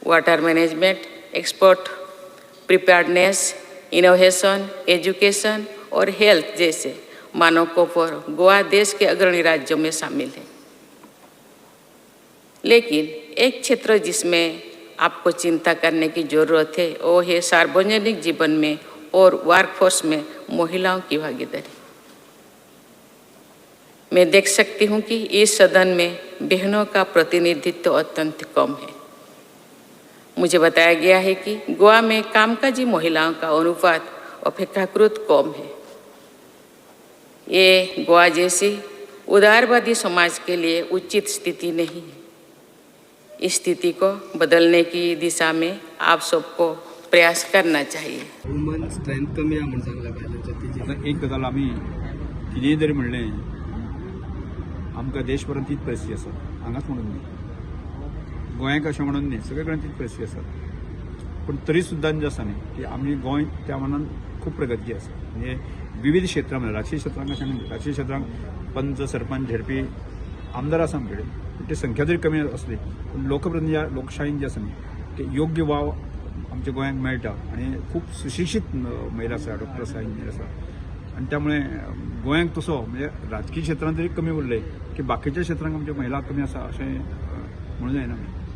Water management, export preparedness, innovation, education और health जैसे मानकों पर गोवा देश के अग्रणी राज्यों में शामिल है। लेकिन एक क्षेत्र जिसमें आपको चिंता करने की जरूरत है, वो है सार्वजनिक जीवन में और वर्कफोर्स में महिलाओं की भागीदारी। मैं देख सकती हूँ कि इस सदन में बहनों का प्रतिनिधित्व अत्यंत कम है। मुझे बताया गया है कि गोवा में कामकाजी महिलाओं का अनुपात अपेक्षाकृत कम है। ये गोवा जैसी उदारवादी समाज के लिए उचित स्थिति नहीं है। इस स्थिति को बदलने की दिशा में आप सबको प्रयास करना चाहिए। वुमन स्ट्रेंथ कमी आहा म्हूण सांगला बायलांच्या तेजेर. आतां एक गजाल, आमी कितेंय जरी म्हणलें, आमकां देशभरांत तीच परिस्थिती आसा. हांगाच म्हणून न्ही, गोंयाक अशें म्हणून न्ही, सगळे कडेन तीच परिस्थिती आसा. पूण तरी सुद्दां जें आसा न्ही की आमी गोंय त्या मानान खूब प्रगती आसा. म्हणजे विविध क्षेत्रां, म्हणजे राजकीय क्षेत्रांक अशें न्ही, राजकीय क्षेत्रांक पंच, सरपंच, झेडपी, आमदार आसा आमचे कडेन, पूण ती संख्या जरी कमी आसली, पूण लोकप्रतिनिधी, लोकशाहीन जे आसा न्ही, ते योग्य वाव आमच्या गोंयांक मेळटा आनी खूब सुशिक्षीत महिला आसा, डॉक्टर आसा, इंजिनियर आसा आनी त्यामुळे गोंयांक तसो म्हणजे राजकीय क्षेत्रांत तरी कमी उरले की बाकीच्या क्षेत्रांक आमच्यो महिला कमी आसा अशें म्हणूं जायना.